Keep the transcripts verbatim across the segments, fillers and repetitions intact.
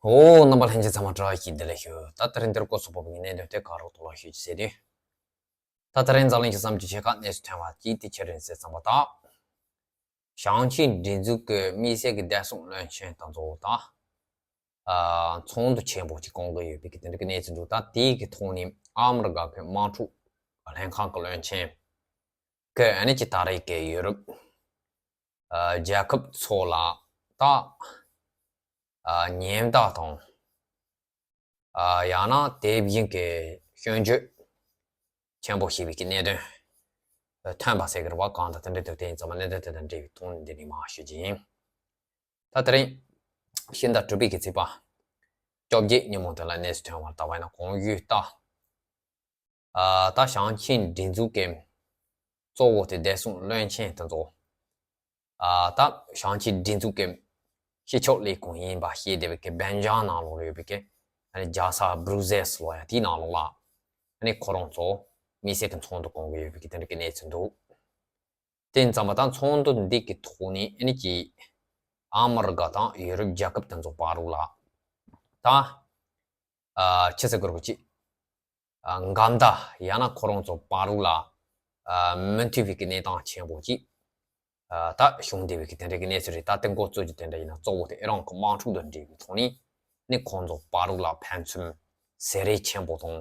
ཨོ། རྣམ་པ་ལྷན་རྒྱས་ཚང་མ་བཀྲ་ཤིས་བདེ་ལེགས་ཞུ། ད་དེ་རིང་འདིར་སྐོར་སོགས་པོ་ངའི་གནད་དོན་དེ་ག་རོགས་ཐོག་ལ་ཞུ་རྒྱུ་ཟེར་དུས། ད་དེ་རིང་འཛམ་གླིང་གི་བསམ་རྒྱུ་ཆེ་ཁག་གནས་སུ་ཐོན་པ་གཅིག་དེ་ཆི་རེད་ཟེར་ཙམ་པ་དག་ཞིང་ཆེན་སྒྲིག་འཛུགས་ཀྱི་དམིགས་བསལ་གྱི་བདེ་སྲུང་བློན་ཆེན་དང་ཚོགས་དང་། ཨ། ཚོགས་འདུ་ཆེན་པོ་ཅིག་བསྐོང་གི་ཡོད་པའི་གི་དེ་འདྲ་གི་གནས་ཚུལ་འདུག་ད་དེའི་གི་ཐོག་ནས་ཨ་མི་རི་ཀ་གི་དམག་འཁྲུག་ལྷན་ཁང་གི་བློན་ཆེན་གི་ཨ་ནི་ཅི་ད་རེས་ཀྱི་ཡུ་རོབ་ཨ། རྒྱལ་ཁབ་ཚོ་ལ་ད་ཨ། ཉེན་བརྡ་དང་། ཨ། ཡང་ན་དེ་བཞིན་གྱི་སྐྱོན་བརྗོད་ཆེན་པོ་ཞེས་པའི་གི་གནད་དོན་ཐོན་པ་ཟེར་གི་རེད་བ། གང་ལྟར་དེ་འདྲའི་དུས་དེ་ཡིན་ཙང་མ་གནད་དོན་དེ་དང་འབྲེལ་བའི་ཐོག་ནས་འདི་ནས་མར་ཞུ་རྒྱུ་ཡིན། ད་དེ་རིང་ཕྱི་ཟླ་དྲུག་པའི་གི་ཚེས་པ་བཅོ་བརྒྱད་ཉིན་མོ་དེ་ལ་གནས་སུ་ཐོན་བར་ལྟ་བ་ཡིན་ན་གོང་ཞུས་ལྟར། ཨ། ད་ཞིང་ཆེན་སྒྲིག་འཛུགས་ཀྱི་གཙོ་བོ་དེ་བདེ་སྲུང་བློན་ཆེན་དེ་ཚོ། ཨ། ད་ཞིང་ཆེན་སྒྲིག་འཛུགས་ཀྱི་སྤྱི་ཁྱབ་ལས་ཁུངས་ཡིན་པ་ཤེས་བདེ་བའི་གི་སྦེལ་ཇམ་ནང་ལོགས་ལ་ཡོད་པའི་གི་ཨ་ནི་རྒྱལ་ས་སྦྲུ་སེལ་ལ་ཡ་དེའི་ནང་ལོགས་ལ་ཨ་ནི་ཁོ་རང་ཚོ་དམིགས་བསལ་གྱི་ཚོགས་འདུ་བསྐོང་གི་ཡོད་པའི་གི་དེ་འདྲ་གི་གནས་ཚུལ་འདུག་དེ་ཡིན་ཙང་མ་ད་ཚོགས་འདུ་འདི་གི་ཐོག་ནས་ཨ་ནི་ཀྱི་ཨ་མི་རི་ཀ་དང་ཡུ་རོབ་རྒྱལ་ཁབ་དེ་ཚོ་བར་ལ་ད། ཨ། ཆི་ཟེར་དགོས་རེད་ཅིག་ཨ། འགལ་ཟླ་ཡང་ན་ཁོ་རང་ཚོ་བར་ལ་ཨ། མི་མཐུན་པའི་གི་གནས་སྟངས་ཆེན་པོ་ཅིག་ཨ། ད་བྱུང་བསྡད་པའི་གི་དེ་འདྲའི་གི་གནས་ཚུལ་རེད། ད་དེ་འགོ་གཙོ་གྱི་དེ་འདྲ་ཡིན་ན་གཙོ་བོ་དེ་ཨི་རན་གི་དམག་འཁྲུག་དང་འབྲེལ་བའི་ཐོག་ནས་ནི་ཁོང་ཚོ་བར་ལ་ཕན་ཚུན་བསེ་རེ་ཆེན་པོ་དང་།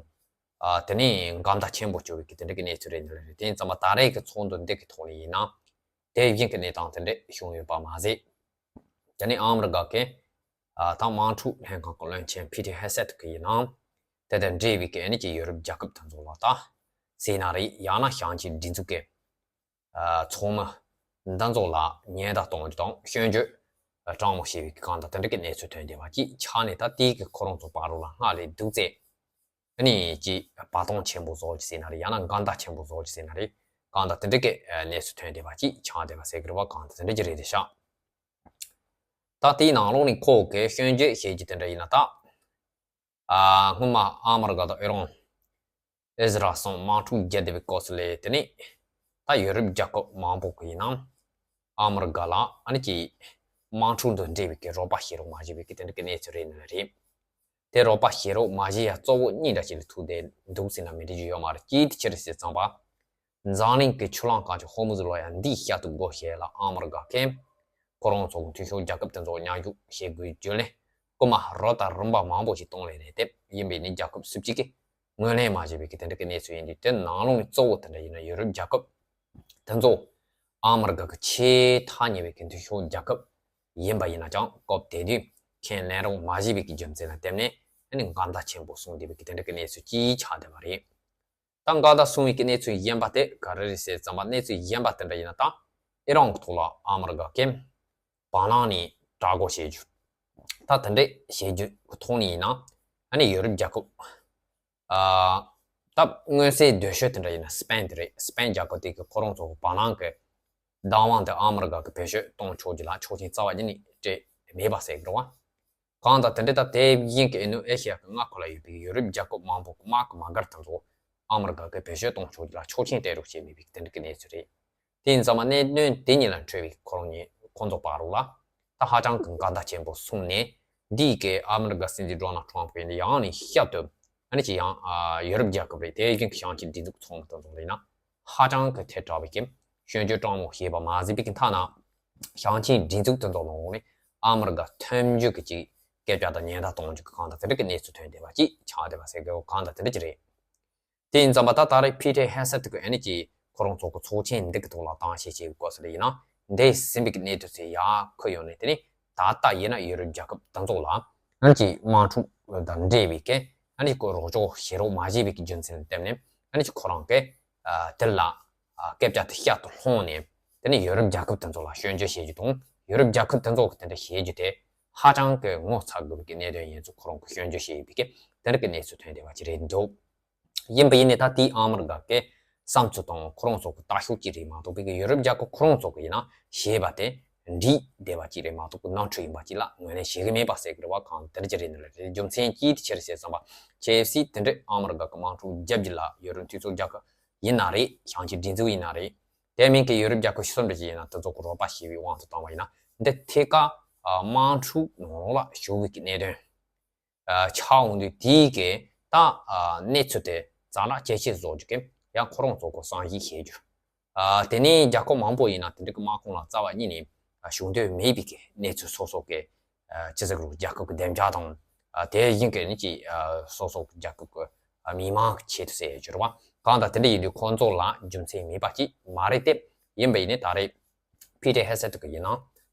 ཨ། དེ་ནས་འགལ་ཟླ་ཆེན་པོ་བྱུང་བའི་གི་དེ་འདྲའི་གི་གནས་ཚུལ་རེད་ནི་རེད། དེ་ཡིན་ཙང་མ་ད་རེས་གི་ཚོགས་འདུ་འདི་གི་ཐོག་ནས་ཡིན་ན་དེ་བཞིན་གི་གནས་སྟངས་དེ་འདྲ་བྱུང་ཡོད་པ་མ་ཟད། དེ་ནས་ཨ་མི་རི་ཀ་གི་ཨ། ད་དམག་འཁྲུག་ལྷན་ཁང་གི་བློན་ཆེན་ཕི་ཏི་ཧེ་སེད་ཀྱིས་ཡིན་ནའང་དེ་དང་འབྲེལ་བའི་གི་ཨ་ནི་ཀྱི་ཡུ་རོབ་རྒྱལ་ཁབ་དེ་ཚོ་ལ་ད་ཟེར་ན་རེད། ཡང་ན་ཞིང་ཆེན་སྒྲིག་འཛུགས་ཀྱི་ཨ། ཚོགས་མི་འདི་ཚོ་ལ་ཉེན་བརྡ་གཏོང་རྒྱུ་དང་སྐྱོན་བརྗོད་ཨ། དྲང་མོ་བྱས་པའི་གི་གང་ལྟར་དེ་འདྲ་གི་གནས་ཚུལ་ཐོན་བསྡད་པ་ཅིག་ཆགས་ནས་ད་དེའི་གི་ཁོ་རང་ཚོ་བར་ལ་སྔར་ལས་སྡུག་ཙེ་ཨ་ནི་ཅིག་བར་སྟོང་ཆེན་པོ་བཟོ་རྒྱུ་ཟེར་ན་རེད། ཡང་ན་འགལ་ཟླ་ཆེན་པོ་བཟོ་རྒྱུ་ཟེར་ན་རེད། གང་ལྟར་དེ་འདྲ་གི་གནས་ཚུལ་ཐོན་བསྡད་པ་ཅིག་ཆགས་བསྡད་པ་ཟེར་གི་རེད་བ། གང་ལྟར་དེ་འདྲ་ཅིག་རེད་དེ་ཤག་ད་དེའི་ནང་ལོགས་ནས་ཁོ་གི་སྐྱོན་བརྗོད་བྱེད་རྒྱུ་དེ་འདྲ་ཡིན་ན་ད། ཨ། སྔོན་མ་ཨ་མ་རི་ཀ་དང་ཨི་རན། ཨི་ཟི་རལ་སོགས་དམག་འཁྲུག་བརྒྱབ་བསྡད་པའི་སྐབས་སུ་ལས་དེ་ནས་ད་ཡུ་རོབ་རྒྱལ་ཁབ་མང་པོ་གི་ཡིན་ནའང་ཨ་མ་རི་ཀ་ལ་ཨ་ནི་ཀྱི་དམག་འཁྲུག་དང་འབྲེལ་བའི་གི་རོགས་པ་བྱེད་རོགས་མ་བྱེད་པའི་གི་དེ་འདྲ་གི་གནས་ཚུལ་རེད་ནི་རེད། དེ་རོགས་པ་བྱེད་རོགས་མ་བྱེད་ཡ་གཙོ་བོ་གཉིས་འདྲ་ཞིག་ལ་ཐུག་བསྡད་འདུག་ཟེར་ན་མི་འགྲིག་རྒྱུ་ཡོད་མ་རེད། གཅིག་དེ་ཅི་རེད་ཟེར་ཙམ་པ། འཛམ་གླིང་གི་ཆུ་གླང་གངས་ཅན་ཧོར་མུ་ཟི་ལོ་ཡ་འདིའི་ཤར་དུ་སྒོ་ཕྱེ་ལ་ཨ་མི་རི་ཀ་གིས་ཁོ་རང་ཚོ་གི་མཐུན་ཕྱོགས་རྒྱལ་ཁབ་དེ་ཚོ་མཉམ་ཞུགས་བྱེད་དགོས་རྒྱུ་ལས་རྐུན་མ་རོ་དང་རིམ་པ་མང་པོ་ཞིག་གཏོང་ལེ་རེད་དེ། ཡིན་པས་ནི་རྒྱལ་ཁབ་སུ་གཅིག་གིས་ངོས་ལེན་མ་བྱས་པའི་གི་དེ་འདྲ་གི་གནས་ཚུལ་ཡིན་དུས། དེ་ནང་ལོགས་ནས་གཙོ་བོ་དེ་འདྲ་ཡིན་ན་ཡུ་རོབ་རྒྱལ་ཁབ་དེ་ཚོ་ཨ་མི་རི་ཀ་གི་ཆེས་ཐག་ཉེ་བའི་གི་མཐུན་ཕྱོགས་རྒྱལ་ཁབ་ཡིན་པ་ཡིན་ན་ཅང་སྐབས་དེ་དུས་ཁས་ལེན་རོགས་མ་བྱས་པའི་གི་རྒྱུ་མཚན་ལ་བརྟེན་ནས་ཨ་ནི་འགལ་ཟླ་ཆེན་པོ་སོང་བསྡད་པའི་གི་དེ་འདྲ་གི་གནས་ཚུལ་ཅིག་ཆགས་བསྡད་པ་རེད། ད་འགལ་ཟླ་སོང་བའི་གི་གནས་ཚུལ་གཞན་པ་དེ་ག་རེ་རེད་ཟེར་ཙམ་པ། གནས་ཚུལ་གཞན་པ་དེ་འདྲ་ཡིན་ན་ད་ཨི་རན་གི་ཐོག་ལ་ཨ་མི་རི་ཀ་གིས་བར་སྣང་ནས་དྲག་རྒོལ་བྱེད་རྒྱུ། ད་དེ་འདྲས་བྱེད་རྒྱུ་གི་ཐོག་ནས་ཡིན་ན་ཨ་ནི་ཡུ་རོབ་རྒྱལ་ཁབ་ཨ། ད་མངོན་གསལ་དོད་ཤོས་དེ་འདྲ་ཡིན་ན་སི་པེན་དེ་རེད། སི་པེན་རྒྱལ་ཁབ་དེ་གི་ཁོ་རང་ཚོ་གི་བར་སྣང་གི་བདག་དབང་དེ་ཨ་མི་རི་ཀ་གི་བེད་སྤྱོད་གཏོང་ཆོག་རྒྱུ་ལ་ཆོག་མཆན་རྩ་བ་ཉིད་ནས་སྤྲད་མེད་པ་ཟེར་གི་རེད་བ། གང་ལྟར་དེ་འདྲ་ད་དེ་བཞིན་གྱི་ཨིན་ནོ་ཨེ་ཤི་ཡ་གི་མངའ་ཁོངས་ལ་ཡོད་པའི་ཡུ་རོབ་རྒྱལ་ཁབ་མང་པོ་གི་དམག་གི་མ་སྒར་དེ་ཚོ་ཨ་མི་རི་ཀ་གི་བེད་སྤྱོད་གཏོང་ཆོག་རྒྱུ་ལ་ཆོག་མཆན་སྤྲད་རོགས་བྱས་མེད་པའི་དེ་འདྲ་གི་གནས་ཚུལ་རེད། དེ་ཡིན་ཙང་མ་གནད་དོན་དེ་གཉིས་ལ་འཕྲོས་པའི་ཁོ་རང་གཉིས་ཁོང་ཚོ་བར་ལ་ད་ཧ་ཅང་གི་འགལ་ཟླ་ཆེན་པོ་སོང་ནས། འདིའི་གི་ཨ་མི་རི་ཀ་སྲིད་འཛིན་ཌོ་ནལ་ཊམ་ཕ་ཡིན་ན་ཡང་ནས་ཤར་དུ་ཨ་ནི་ཅི་ཡང་ཨ་ཡུ་རོབ་རྒྱལ་ཁབ་རེད། དེ་བཞིན་གྱི་ཞིང་ཆེན་སྒྲིག་འཛུགས་ཚོགས་མི་དེ་ཚོ་ལ་ཡིན་ན་ཧ་ཅང་གི་ཐལ་དྲགས་པའི་གི་སྐྱོན་བརྗོད་དྲང་མོ་བྱས་པ་མ་ཟད་པའི་གི་མཐའ་ན་ཞིང་ཆེན་སྒྲིག་འཛུགས་དེ་ཚོ་ནང་ལོགས་ནས་ཨ་མི་རི་ཀ་མཐུན་འགྱུར་གྱི་ཅིག་སྐད་ཆ་དང་ཉེན་བརྡ་གཏོང་རྒྱུ་གི་གང་ལྟར་དེ་འདྲ་གི་གནས་ཚུལ་ཐོན་བསྡད་པ་ཅིག་ཆགས་བསྡད་པ་ཟེར་གི་གང་ལྟར་དེ་འདྲ་ཅིག་རེད། དེ་ཡིན་ཙང་མ་ད་ད་རེས་ཕི་ཏེ་ཧེ་སེད་གི་ཨ་ནི་ཅིག་ཁོ་རང་ཚོ་གི་ཚོགས་ཆེན་འདི་གི་ཐོག་ལ་གཏམ་བཤད་བྱེད་དགོས་ས་རེད། ཡིན་ན་འདས་ཟིན་པའི་གི་གནད་དོན་ཚོ་ཡར་འཁོད་ཡོང་ནས། དེ་ནི་ད་ལྟ་ཡིན་ན་ཡུ་རོབ་རྒྱལ་ཁབ་དེ་ཚོ་ལ་ཨ་ནི་ཅིག་དམག་འཁྲུག་དང་འབྲེལ་བའི་གི་ཨ་ནི་ཁོ་རོགས་སྐྱོར་བྱེད་རོགས་མ་བྱས་པའི་གི་རྒྱུ་མཚན་ལ་བརྟེན་ནས་ཨ་ནི་ཅིག་ཁོ་རང་གི་ཨ་དེ་ལ་ཨ་སྐད་ཆ་དེ་བཤད་དུ་ལྷོང་ནས། དེ་ནི་ཡུ་རོབ་རྒྱལ་ཁབ་དེ་ཚོ་ལ་སྐྱོན་བརྗོད་བྱེད་རྒྱུ་དང་། ཡུ་རོབ་རྒྱལ་ཁབ་དེ་ཚོ་གི་དེ་འདྲ་བྱེད་རྒྱུ་དེ་ཧ་ཅང་གི་ངོ་ཚ་དགོས་པའི་གི་གནད་དོན་ཡིན་ཚུལ་ཁོ་རང་གི་སྐྱོན་བརྗོད་བྱས་ཡོད་པའི་གི་དེ་འདྲ་གི་གནས་ཚུལ་ཐོན་བསྡད་པ་ཅིག་རེད་འདུག་ཡིན་པ་ཡིན་ནའི་ད་དེའི་ཨ་མི་རི་ཀ་གི་བསམ་ཚུལ་དང་ཁོ་རང་ཚོ་གི་ལྟ་ཕྱོགས་ཅིག་རེད་མ་གཏོགས་པའི་གི་ཡུ་རོབ་རྒྱལ་ཁབ་ཁོ་རང་ཚོ་གི་ཡིན་ན་བྱས་པ་དེ་འགྲིག་བསྡད་པ་ཅིག་རེད་མ་གཏོགས་པའི་ནོར་འཁྲུལ་ཡིན་པ་ཅིག་ལ་ངོས་ལེན་བྱེད་གི་མེད་པ་ཟེར་གི་རེད་བ། གང་དེ་འདྲ་ཅིག་རེད་ནི་ལ་རེད། རྒྱུ་མཚན་ཅིའི་ཕྱིར་ཟེར་ཙམ་པ། གལ་སྲིད་དེ་འདྲའི་ཨ་མི་རི་ཀ་གི་དམག་འཁྲུག་རྒྱབ་རྒྱུ་ལ་ཡུ་རོབ་མཐུན་ཚོགས་རྒྱལ་ཁབ་ཡིན་ན་རེད། ཞིང་ཆེན་སྒྲིག་འཛུགས་ཡིན་ན་རེད། དེ་མིན་གྱི་ཡུ་རོབ་རྒྱལ་ཁབ་ཕྱི་ལོགས་འདྲ་ཅིག་ཡིན་ན་དེ་ཚོ་གི་རོགས་པ་ཞེས་པའི་དབང་དུ་བཏང་བ་ཡིན་ན། འདི་ཐད་ཀར་དམག་འཁྲུག་ནང་ལོགས་ལ་ཞུགས་པའི་གི་གནད་དོན་ ཆགས་འོང་དུས་དེའི་གི་ད་གནས་ཚུལ་དེ་ཛ་དྲག་ཇེ་ཆེར་བཟོ་རྒྱུ་གི་ཡང་ཁོ་རང་ཚོ་གི་བསམ་གཞིག་བྱེད་རྒྱུ། དེ་ནས་རྒྱལ་ཁབ་མང་པོ་ཡིན་ན་དེ་འདྲ་གི་དམག་ཁོངས་ལ་རྩ་བ་ཉིད་ནས་ཞུགས་འདོད་མེད་པའི་གི་གནས་ཚུལ་སོ་སོ་གི་ཅི་ཟེར་རུ་རྒྱལ་ཁབ་ཀྱི་བདེ་འཇགས་དང་། དེ་བཞིན་གྱི་ནི་ཅི་སོ་སོ་རྒྱལ་ཁབ་ཀྱི་མི་མང་གི་ཆེད་དུ་ཟེར་ཡོད་ཅོར་བ། གང་ལྟར་དེ་འདྲ་ཡིན་དུས་ཁོང་ཚོ་ལ་རྒྱུ་མཚན་མེད་པ་ཅིག་མ་རེད་དེ། ཡིན་པ་ཡིན་ནི་ད་རེས་ཕི་ཏེ་ཧེ་སེ་ཏུ་གི་ཡིན་ན་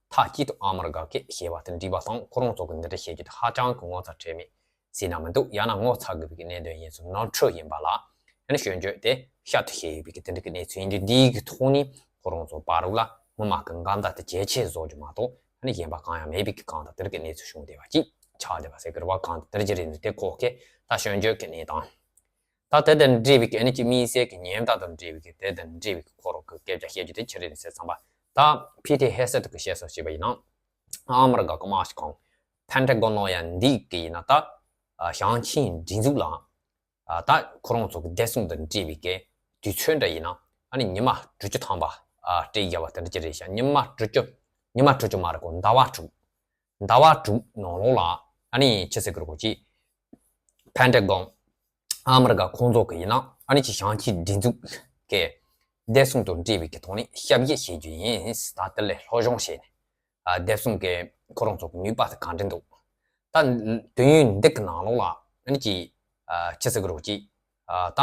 མཐའ་གཅིག་ཏུ་ཨ་མི་རི་ཀ་གི་ཞེས་པ་དེ་འགྲིག་པ་དང་ཁོ་རང་ཚོ་གི་འདི་འདྲ་བཤད་རྒྱུ་དེ་ཧ་ཅང་གི་ངོ་ཚ་ཁྲེལ་མེད་ཟེར་ན་མི་འདུག་ཡང་ན་ངོ་ཚ་དགོས་པའི་གནད་དོན་ཡིན་ཚུལ་ནོར་འཁྲུལ་ཡིན་པ་ལ་ཡང་ན་སྐྱོན་བརྗོད་དེ་ཤ་ཐུ་ཞེས་ཡོད་པའི་གི་དེ་འདྲ་གི་གནས་ཚུལ་ཡིན་དུས་འདིའི་གི་ཐོག་ནས་ཁོ་རང་ཚོ་བར་རུ་ལ་སྔོན་མ་གི་འགལ་ཟླ་དེ་ཇེ་ཆེ་བཟོ་རྒྱུ་མ་གཏོགས་ཨ་ནི་གཞན་པ་གང་ཡང་མེད་པའི་གི་གང་ལྟར་དེར་གི་གནས་ཚུལ་བྱུང་བསྡད་པ་ཅིག་ཆགས་བསྡད་པ་ཟེར་གི་རེད་བ། གང་ལྟར་དེར་གྱི་རེད་འདུག་དེ་ཁོག་གི་ད་སྐྱོན་བརྗོད་ཀྱི་གནས་དང་། ད་དེ་དང་འབྲེལ་བའི་གི་ཨ་ནི་ཅི་དམིགས་བསལ་གི་ཉེན་བརྡ་དང་འབྲེལ་བའི་གི་དེ་དང་འབྲེལ་བའི་གི་ཁོ་རང་གི་སྐད་ཆ་བཤད་རྒྱུ་དེ་ཆི་རེད་ཟེར་ཙམ་པ། ད་ཕི་ཏེ་ཧེ་སེ་ཏུ་གི་བཤད་སྲོལ་བྱས་པ་ཡིན་ན། ཨ་མི་རི་ཀ་གི་དམག་སྤྱི་ཁང་། ཕན་ཏེ་གོན་ནང་ཡང་འདི་གི་ཡིན་ན་ད། ཞིང་ཆེན་སྒྲིག་འཛུགས་ལ། ད་ཁོ་རང་ཚོ་གི་བདེ་སྲུང་དང་འབྲེལ་བའི་གི་དུས་ཚོད་འདྲ་ཡིན་ན་ཨ་ནི་ཉི་མ་དྲུག་ཅུ་ཐམ་པ་སྤྲད་རྒྱབ་པ་དེ་འདྲ་ཅི་རེད་ཤག་ཉི་མ་དྲུག་ཅུ། ཉི་མ་དྲུག་ཅུ་མ་རེད་གོ་ཟླ་བ་དྲུག་ཟླ་བ་དྲུག་ནང་ལོགས་ལ་ཨ་ནི་ཆི་ཟེར་གི་རེད་གོ་ཅི། ཕན་ཏེ་གོན། ཨ་མི་རི་ཀ་ཁོང་ཚོ་གི་ཡིན་ན་ཨ་ནི་ཅི་ཞིང་ཆེན་སྒྲིག་འཛུགས་ཀྱི་བདེ་སྲུང་དང་འབྲེལ་བའི་གི་ཐོག་ནས་ཞབས་ཕྱི་བྱེད་རྒྱུ་ཡིན་ད་དེ་ལས་སློབ་སྦྱོང་བྱས་ནས་བདེ་སྲུང་གི་ཁོ་རང་ཚོ་གི་ནུས་པ་དེ་གང་འདྲ་འདུག་ད་དུས་ཡུན་འདི་གི་ནང་ལོགས་ལ་ཨ་ནི་ཅི་ཆི་ཟེར་གི་རེད་གོ་ཅི། ད་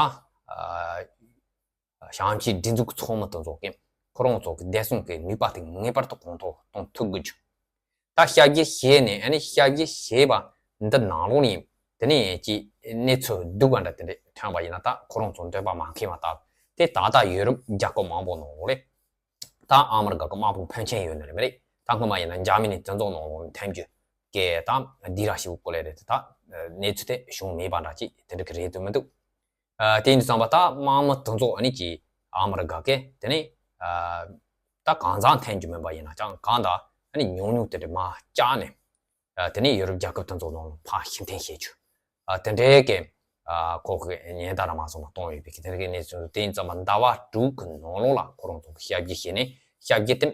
ཞིང་ཆེན་སྒྲིག་འཛུགས་ཚོགས་མི་དེ་ཚོ་གི་ཁོ་རང་ཚོ་གི་བདེ་སྲུང་གི་ནུས་པ་དེ་ངེས་པར་དུ་གོང་མཐོར་གཏོང་ཐུབ་དགོས་རྒྱུ། ད་ཞབས་ཕྱི་བྱས་ནས་ཨ་ནི་ཞབས་ཕྱི་བྱས་པ་འདི་ནང་ལོགས་ནས་དེ་ནས་ཅི་གནས་ཚུལ་སྡུག་པ་འདྲ་དེ་འདྲ་ཐོན་པ་ཡིན་ན་ད་ཁོ་རང་ཚོ་འདོད་པ་མ་འཁེལ་བ་ལྟ་བུ་དེ་ད་ལྟ་ཡུ་རོབ་རྒྱལ་ཁབ་མང་པོ་ནང་ལོགས་ལས། ད་ཨ་མི་རི་ཀ་གི་དམག་དཔུང་ཕོན་ཆེན་ཡོད་ནི་རེད་མི་རེད། ད་སྔོན་མ་ཡིན་ན་འཇར་མ་ནི་དེ་ཚོ་ནང་ལོགས་ནས་ཐོན་རྒྱུ་གི་ད་སྡིགས་ར་ཞིག་གོ་ལེ་རེད་དེ་ད་གནས་ཚུལ་དེ་བྱུང་མེད་པ་འདྲ་ཅིག་དེ་འདྲ་གི་རེད་འདུག་མི་འདུག་དེ་ཡིན་དུས་ཙམ་པ་ད་དམག་མི་དེ་ཚོ་ཨ་ནི་ཅི་ཨ་མི་རི་ཀ་གི་དེ་ནས་ད་གང་ཚང་ཐོན་རྒྱུ་མིན་པ་ཡིན་ན་ཅང་གང་ད་ཨ་ནི་ཉུང་ཉུང་དེ་འདྲ་མ་བཅག་ནས། དེ་ནས་ཡུ་རོབ་རྒྱལ་ཁབ་དེ་ཚོ་ནང་ཕར་ཕྱིར་འཐེན་བྱེད་རྒྱུ། དེ་འདྲའི་གི་ཁོ་གི་ཉེན་བརྡ་ར་མ་སོང་ན་གཏོང་ཡོད་པའི་གི་དེ་འདྲའི་གི་གནས་ཚུལ་དེ་ཡིན་ཙམ་པ་ཟླ་བ་དྲུག་གི་ནང་ལོགས་ལ་ཁོ་རང་ཚོ་གི་ཞབས་ཕྱི་བྱས་ནས་ཞབས་ཕྱི་དེ་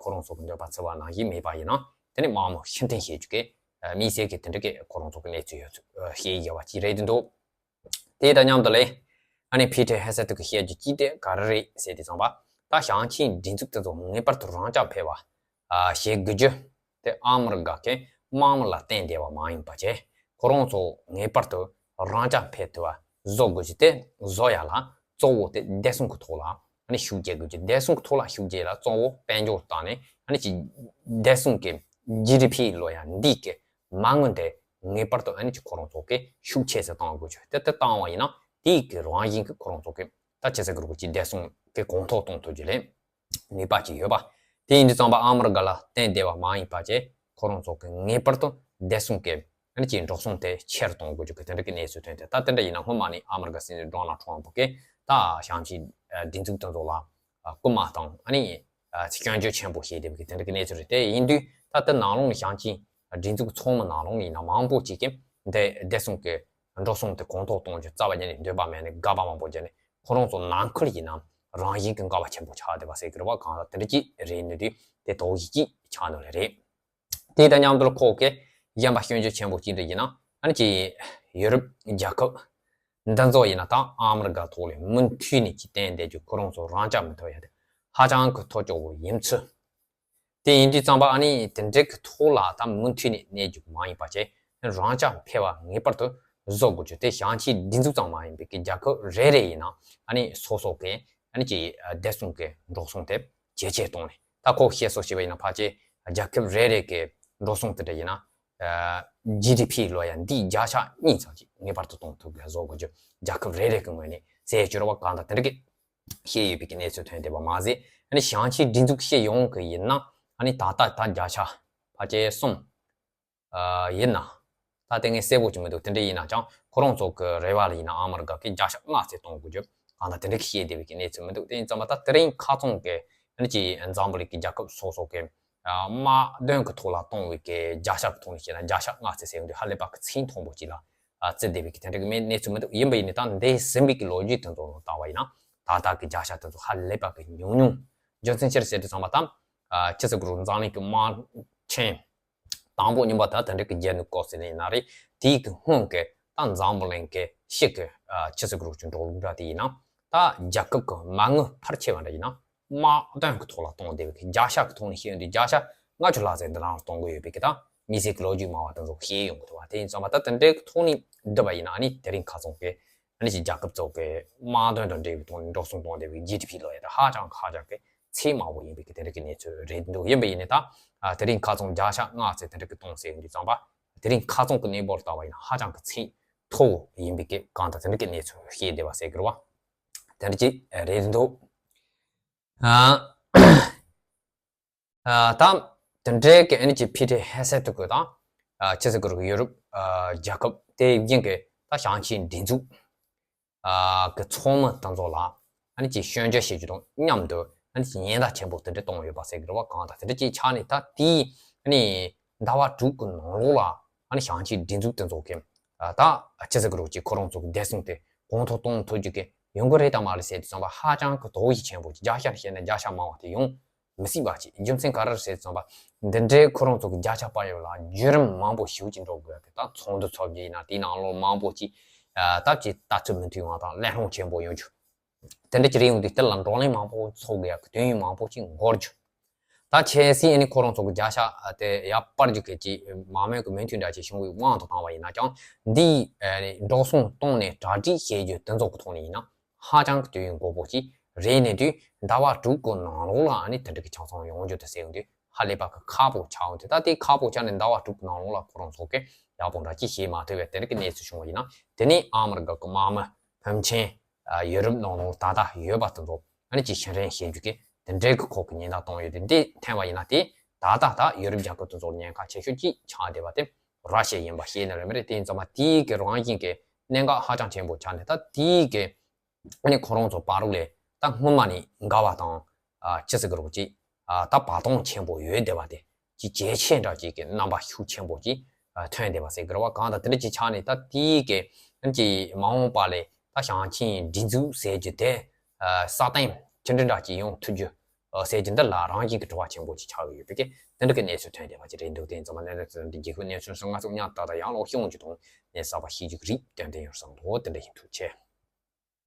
ཁོ་རང་ཚོ་གི་འདོད་པ་ཚིམ་པ་ནང་བཞིན་མེད་པ་ཡིན་ན་དེ་ནས་དམག་མི་ཕྱིར་འཐེན་བྱེད་རྒྱུ་གི་དམིགས་བསལ་གི་དེ་འདྲའི་གི་ཁོ་རང་ཚོ་གི་གནས་ཚུལ་ཡོད་ཚུལ་བཤད་ཡོད་པ་ཅིག་རེད་འདུག་དེ་དང་མཉམ་དུ་ལས། ཨ་ནི་ཕི་ཏེ་ཧེ་སེ་ཏུ་གི་བཤད་རྒྱུ་ཅི་སྟེ་ག་རེ་རེད་ཟེར་དུས་ཙམ་པ། ད་ཞིང་ཆེན་སྒྲིག་འཛུགས་དེ་ཚོ་ངེས་པར་དུ་རང་འཇགས་འཕེར་བ་བྱེད་དགོས་རྒྱུ། དེ་ཨ་མི་རི་ཀ་གི་དམག་མི་ལ་བརྟེན་བསྡད་པ་མ་ཡིན་པ་བྱས། ཁོ་རང་ཚོ་ངེས་པར་དུ་རང་འཇགས་འཕེར་ཐུབ་པ་བཟོ་དགོས་རྒྱུ་དེ་བཟོ་ཡ་ལ་གཙོ་བོ་དེ་བདེ་སྲུང་གི་ཐོག་ལ་ཨ་ནི་ཤུགས་རྒྱག་དགོས་རྒྱུ། བདེ་སྲུང་གི་ཐོག་ལ་ཤུགས་རྒྱག་ལ་གཙོ་བོ་དཔལ་འབྱོར་བཏང་ནས་ཨ་ནི་ཅི་བདེ་སྲུང་གི་ཇི་ཌི་ཕི་ལོ་ཡ་འདི་གི་མ་དངུལ་དེ་ངེས་པར་དུ་ཨ་ནི་ཅི་ཁོ་རང་ཚོ་གི་ཤུགས་ཆེ་ཙམ་གཏོང་དགོས་ཆོག་དེ་ལྟར་བཏང་བ་ཡིན་ན་དེའི་གི་རང་བཞིན་གྱི་ཁོ་རང་ཚོ་གི་ད་ཅི་ཟེར་གི་རུ་ཅི་བདེ་སྲུང་གི་གོང་མཐོར་གཏོང་ཐུབ་རྒྱུ་ལས་ནུས་པ་ཅིག་ཡོད་པ། དེ་ཡིན་དུས་ཙམ་པ་ཨ་མི་རི་ཀ་ལ་བརྟེན་བསྡད་པ་མ་ཡིན་པ་བཅས་ཁོ་རང་ཚོ་གི་ངེས་པར་དུ་བདེ་སྲུང་གི་ཨ་ནི་ཅི་འགྲོ་སོང་དེ་ཆེ་རུ་གཏོང་དགོས་རྒྱུ་གི་དེ་འདྲ་གི་གནས་ཚུལ་ཐོན་ཏེ། ད་དེ་འདྲ་ཡིན་ན་སྔོན་མ་ནི་ཨ་མི་རི་ཀ་སྲིད་འཛིན་ཌོ་ནལ་ཊམ་ཕུ་གིས་ད་ཞིང་ཆེན་སྒྲིག་འཛུགས་དེ་ཚོ་ལ་སྐུལ་མ་དང་ཨ་ནི། སྐྱོན་བརྗོད་ཆེན་པོ་བྱས་བསྡད་པའི་དེ་འདྲ་གི་གནས་ཚུལ་རེད། དེ་ཡིན་དུས་ད་ལྟ་ནང་ལོགས་ནས་ཞིང་ཆེན་སྒྲིག་འཛུགས་ཚང་མ་ནང་ལོགས་ནས་ཡིན་ན་མང་པོ་ཅིག་གིས་འདི་བདེ་སྲུང་གི་འགྲོ་སོང་དེ་གོང་མཐོར་གཏོང་རྒྱུ་རྩ་བ་ཉིད་ནས་འདོད་པ་མེད་ནས་དགག་པ་མང་པོ་བརྒྱབ་ནས་ཁོ་རང་ཚོ་ནང་ཁུལ་ཡིན་ན་རང་བཞིན་གྱི་འགལ་བ་ཆེན་པོ་ཆགས་བསྡད་པ་ཟེར་གི་རེད་བ། གང་ལྟར་དེ་འདྲ་ཅིག་རེད་ནི་དུས་དེ་དོགས་གཞི་ཅིག་ཆགས་ནོ་ལེ་རེད། དེ་དང་མཉམ་དུ་ཁོ་གིས་གཞན་པ་སྐྱོན་བརྗོད་ཆེན་པོ་གཅིག་འདྲ་ཡིན་ན་ཨ་ནི་ཅི་ཡུ་རོབ་རྒྱལ་ཁབ་འདི་ཚོ་ཡིན་ན་ད་ཨ་མི་རི་ཀ་ཐོག་ལས་མུ་མཐུད་ནས་ཅི་བསྟན་བསྡད་རྒྱུ་ཁོ་རང་ཚོ་རང་འཇགས་མི་ཐུབ་ཡ་དེ་ཧ་ཅང་གི་ཐོག་ཅོག་པོ་ཡིན་ཚུལ། དེ་ཡིན་དུས་ཙམ་པ་ཨ་ནི་དེ་འདྲའི་གི་ཐོག་ལ་ད་མུ་མཐུད་ནས་གནས་རྒྱུ་མ་ཡིན་པ་བྱས་རང་འཇགས་འཕེར་བ་ངེས་པར་དུ་བཟོ་དགོས་རྒྱུ་དེ་ཞིང་ཆེན་སྒྲིག་འཛུགས་ཙམ་མ་ཡིན་པའི་གི་རྒྱལ་ཁབ་རེ་རེ་ཡིན་ན་ཨ་ནི་སོ་སོ་གི་ཨ་ནི་ཅི་བདེ་སྲུང་གི་འགྲོ་སོང་དེ་ཇེ་ཆེར་གཏོང་ནས། ད་ཁོ་བཤད་སྲོལ་བྱས་པ་ཡིན་ན་ཕལ་ཆེར་རྒྱལ་ཁབ་རེ་རེ་གི་འགྲོ་སོང་དེ་འདྲ་ཡིན་ན། ཇི་ཌི་ཕི་ལོ་ཡ་འདི་བརྒྱ་ཆ་གཉིས་ཙམ་ཅིག་ངེས་པར་དུ་གཏོང་ཐུབ་པའི་བཟོ་དགོས་རྒྱུ་རྒྱལ་ཁབ་རེ་རེ་གི་ངོས་ནས་ཟས་བཅུ་ར་བ་གང་དང་དེ་འདྲ་གི་བཤད་ཡོད་པའི་གི་གནས་ཚུལ་ཐོན་བསྡད་པ་མ་ཟད། ཨ་ནི་ཞིང་ཆེན་སྒྲིག་འཛུགས་བཤད་ཡོང་གི་ཡིན་ན་ཨ་ནི་ད་ལྟ་ད་བརྒྱ་ཆ་ཕལ་ཆེར་གསུམ། ཡིན་ན། ད་དེ་ངས་གསལ་པོ་ཅིག་མི་འདུག་དེ་འདྲ་ཡིན་ན་ཅང་ཁོ་རང་ཚོ་གི་རེ་བ་ལ་ཡིན་ན་ཨ་མི་རི་ཀ་གི་བརྒྱ་ཆ་ལྔ་ཙམ་གཏོང་དགོས་རྒྱུ་གང་ལྟར་དེ་འདྲ་གི་བཤད་བསྡད་པའི་གི་གནས་ཚུལ་མི་འདུག་དེ་ཡིན་ཙམ་པ་ད་དེ་རིང་ཁ་ཚང་གི་ཨ་ནི་ཅི་འཛམ་བུ་གླིང་གི་རྒྱལ་ཁབ་སོ་སོ་གི་དམག་དོན་གི་ཐོག་ལ་གཏོང་བའི་གི་བརྒྱ་ཆ་གི་ཐོག་ནས་བཤད་ན་བརྒྱ་ཆ་ལྔ་ཙམ་ཟེར་ཡོང་དུས་ཧ་ལས་པ་གི་ཚད་མཐོན་པོ་ཅིག་ལ་བརྩི་བསྡད་པའི་གི་དེ་འདྲ་གི་མེད་གནས་ཚུལ་མི་འདུག་ཡིན་པ་ཡིན་ནའི་ད་འདས་ཟིན་པའི་གི་ལོ་རྒྱུས་དེ་ཚོ་ལ་བལྟ་བ་ཡིན་ན་ད་ལྟ་གི་བརྒྱ་ཆ་དེ་ཚོ་ཧ་ལས་པ་གི་ཉུང་ཉུང་། རྒྱུ་མཚན་ཅི་རེད་ཟེར་དུས་ཙམ་པ་ད་ཅི་ཟེར་དགོས་རུང་འཛམ་གླིང་གི་དམག་ཆེན། དང་པོ་རྙིང་པ་ད་དེ་འདྲ་གི་རྒྱལ་ནས་བསྐོར་ཟེར་ནས་ཡིན་ན་རེད། དེའི་གི་སྔོན་གི་ད་འཛམ་བུ་གླིང་གི་ཕྱི་གི་ཨ་ཕྱི་སྲིད་གི་རོགས་ཀྱི་འགྲོ་ལུགས་འདྲ་དེ་ཡིན་ན། ད་རྒྱལ་ཁབ་གི་མ་དངུལ་ཕར་ཆེ་བ་འདྲ་ཡིན་ན། དམག་དོན་གི་ཐོག་ལ་གཏོང་བསྡད་པའི་གི་བརྒྱ་ཆ་གི་ཐོག་ནས་བཤད་ཡོང་དུས་བརྒྱ་ཆ་ལྔ་བཅུ་ལྷག་ཙམ་འདི་ནང་ལ་གཏོང་གི་ཡོད་པའི་གི་ད་མི་སེར་གི་ལོ་རྒྱུས་སྨྲ་བ་དེ་ཚོ་བཤད་ཡོང་གི་འདུག་བ། དེ་ཡིན་ཙང་མ་ད་དེ་འདྲའི་གི་ཐོག་ནས་བསྡུར་བ་ཡིན་ན། ཨ་ནི་དེ་རིང་ཁ་སང་གི་ཨ་ནི་ཅིག་རྒྱལ་ཁབ་ཚོ་གི་དམག་དོན་དང་འབྲེལ་བའི་ཐོག་ནས་འགྲོ་སོང་གཏོང་བསྡད་པའི་ཇི་ཌི་པི་ལོ་ཡ་ད་ཧ་ཅང་ཧ་ཅང་གི་ཚད་དམའ་བོ་ཡིན་པའི་གི་དེ་འདྲ་གི་གནས་ཚུལ་རེད་འདུག་ཡིན་པ་ཡིན་ནའི་ད་ཨ་དེ་རིང་ཁ་སང་བརྒྱ་ཆ་ལྔ་ཙམ་དེ་འདྲ་གི་གཏོང་ཟེར་ཡོང་དུས་ཙམ་པ། དེ་རིང་ཁ་སང་གི་གནས་བབ་ལ་ལྟ་བ་ཡིན་ན་ཧ་ཅང་གི་ཚད་མཐོ་བོ་ཡིན་པའི་གི་གང་ལྟར་དེ་འདྲ་གི་གནས་ཚུལ་བཤད་བསྡད་པ་ཟེར་གི་རེད་བ། དེ་འདྲ་ཅིག་རེད་འདུག་ཨ། ཨ། ད་དེ་འདྲའི་གི་ཨ་ནི་ཅིག་ཕི་ཏི་ཧེ་སེ་ཏུ་གི་དང་། ཨ། ཕྱི་སྲིད་གི་རིགས་ཡོ་རོབ། ཨ། རྒྱལ་ཁབ་དེ་བཞིན་གི་ད་ཞང་ཆེན་སྒྲིག་འཛུགས། ཨ། གི་ཚོགས་མི་དེ་ཚོ་ལ་ཨ་ནི་ཅིག་སྐྱོན་བརྗོད་བྱེད་རྒྱུ་དང་མཉམ་དུ་ཨ་ནི་ཅིག་ཉེན་བརྡ་ཆེན་པོ་དེ་འདྲ་གཏོང་ཡོད་པ་ཟེར་གི་རེད་བ། གང་ལྟར་དེ་འདྲ་ཅིག་ཆགས་ནས་ད་དེའི་ཨ་ནི་ཟླ་བ་དྲུག་གི་ནང་ལོགས་ལ་ཨ་ནི་ཞང་ཆེན་སྒྲིག་འཛུགས་དེ་ཚོ་གི། ཨ། ད་ཕྱི་སྲིད་གི་རིགས་ཀྱི་ཁོ་རང་ཚོ་གི་བདེ་སྲུང་དེ་གོང་མཐོར་གཏོང་ཐུབ་རྒྱུ་གི་ཡོང་གི་རེད་དམ་མ་རེད་ཟེར་དུས་ཙམ་པ་ཧ་ཅང་གི་དོགས་གཞི་ཆེན་པོ་ཅིག་བརྒྱ་ཆ་བཤད་ན་བརྒྱ་ཆ་མང་བ་དེ་ཡོང་མི་སྲིད་པ་ཅིག་རྒྱུ་མཚན་ག་རེ་རེད་ཟེར་དུས་ཙམ་པ། འདི་འདྲའི་ཁོ་རང་ཚོ་གི་བརྒྱ་ཆ་པ་ཡོད་ལ་བརྒྱུད་རིམ་མང་པོ་ཞིག་ཅིག་འགྲོ་དགོས་ཡ་གི་ད་ཚོགས་འདུ་ཚོགས་རྒྱུ་ཡིན་ན་དེའི་ནང་ལོགས་མང་པོ་ཅིག་ཨ། ད་ཅིག་ལྟ་ཚུལ་མི་མཐུན་པ་དང་གླེང་སློང་ཆེན་པོ་ཡོང་རྒྱུ། དེ་འདྲ་ཅིག་རེད་ཡོང་དུས་དེ་ལ་བགྲོ་གླེང་མང་པོ་ཚོགས་དགོས་ཡ་གི་དུས་ཡུན་མང་པོ་ཅིག་འགོར་རྒྱུ། ད་ཆེ་སྲིད་ཨ་ནི་ཁོ་རང་ཚོ་གི་བརྒྱ་ཆ་དེ་ཡར་སྤར་རྒྱུ་གི་ཅིག་མང་མོས་ཀྱི་མོས་མཐུན་འདྲ་ཅིག་བྱུང་བའི་དབང་དུ་བཏང་བ་ཡིན་ན་ཀྱང་། འདིའི་ཨ་ནི་འགྲོ་སོང་གཏོང་ནས་གྲ་སྒྲིག་བྱེད་རྒྱུ་དེ་ཚོ་གི་ཐོག་ནས་ཡིན་ན་ཧ་ཅང་གི་དུས་ཡུན་འགོར་པོ་ཅིག་རེད། ནས་དུས་ཟླ་བ་དྲུག་གི་ནང་ལོགས་ལ་ཨ་ནི་དེ་འདྲ་གི་ཆ་ཚང་ཡོང་རྒྱུ་དེ་ཟེར་ཡོང་དུས་ཧ་ལས་པ་གི་ཁག་པོ་ཆགས་ཡོང་དུས། ད་དེ་ཁག་པོ་ཆགས་ནས་ཟླ་བ་དྲུག་གི་ནང་ལོགས་ལ་ཁོ་རང་ཚོ་གི་ཡག་པོ་འདྲ་ཅིག་བྱེད་མ་ཐུབ་པའི་དེ་འདྲ་གི་གནས་ཚུལ་བྱུང་བ་ཡིན་ན། དེ་ནས་ཨ་མི་རི་ཀ་གི་དམག་མི་ཕོན་ཆེན། ཨ། ཡོ་རོབ་ནང་ལོགས་ད་ལྟ་ཡོད་པ་དེ་ཚོ་ཨ་ནི་ཅིག་ཕྱིར་འཐེན་བྱེད་རྒྱུ་གི་དེ་འདྲའི་གི་ཁོག་གི་ཉེན་བརྡ་གཏོང་ཡོད་དེ། འདི་འཐེན་པ་ཡིན་ན་དེ་ད་ལྟ་ད་ཡོ་རོབ་རྒྱལ་ཁབ་དེ་ཚོར་ཉེན་ཁ་ཆེ་ཤོས་ཅིག་ཆགས་བསྡད་པ་དེ་ར་ཤི་ཡ་ཡིན་པ་ཤེས་ནི་རེད་མི་རེད། དེ་ཡིན་ཙང་མ་དེའི་གི་རང་བཞིན་གི་གནད་འགག་ཧ་ཅང་ཆེན་པོ་ཆགས་ནས། ད་དེའི་གི་ཨ་ནི་ཁོ་རང་ཚོ་བར་ལ་ད་སྔོན་མ་ནས་འགལ་བ་དང་། ཨ། ཅི་ཟེར་གི་རེད་ཅིག་ཨ། ད་བར་སྟོང་ཆེན་པོ་ཡོད་བསྡད་པ་དེ་ཅིག་ཇེ་ཆེ་འདྲ་ཅིག་གི་རྣམ་པ་ཤུགས་ཆེན་པོ་ཅིག་ཨ། ཐོན་བསྡད་པ་ཟེར་གི་རེད་བ། གང་ལྟར་དེ་འདྲ་ཅིག་ཆགས་ནས་ད་དེའི་གི་ཨ་ནི་ཅིག་མ་འོངས་པ་ལ་ད་ཞང་ཆེན་སྒྲིག་འཛུགས་ཟེར་རྒྱུ་དེ། ཨ། སྲ་བརྟན་ཅི་འདྲ་འདྲ་ཅིག་ཡོང་ཐུབ་རྒྱུ། ཨ། ཟེར་རྒྱུ་འདི་ལ་རང་བཞིན་གྱི་དྲི་བ་ཆེན་པོ་ཅིག་ཆགས་ཀྱི་ཡོད་པའི་གི་དེ་འདྲ་གི་གནས་ཚུལ་ཐོན་བསྡད་པ་ཅིག་རེད་འདུག་དེ་ཡིན་ཙང་མ་གནས་ཚུལ་འདི་རྒྱལ་ཁབ་གནས་ཚུལ་སོགས་ང་ཚོ་མཉམ་ད་ལྟ་ཡང་ལོག་ཤོང་རྒྱུ་དང་གནས་གསར་པ་ཤེས་རྒྱུ་གི་རིགས་ཏན་ཏན་ཡོད་བསམ་འདུག་དེ་འདྲ་ཡིན་ཐུགས་རྗེ་ཆེ།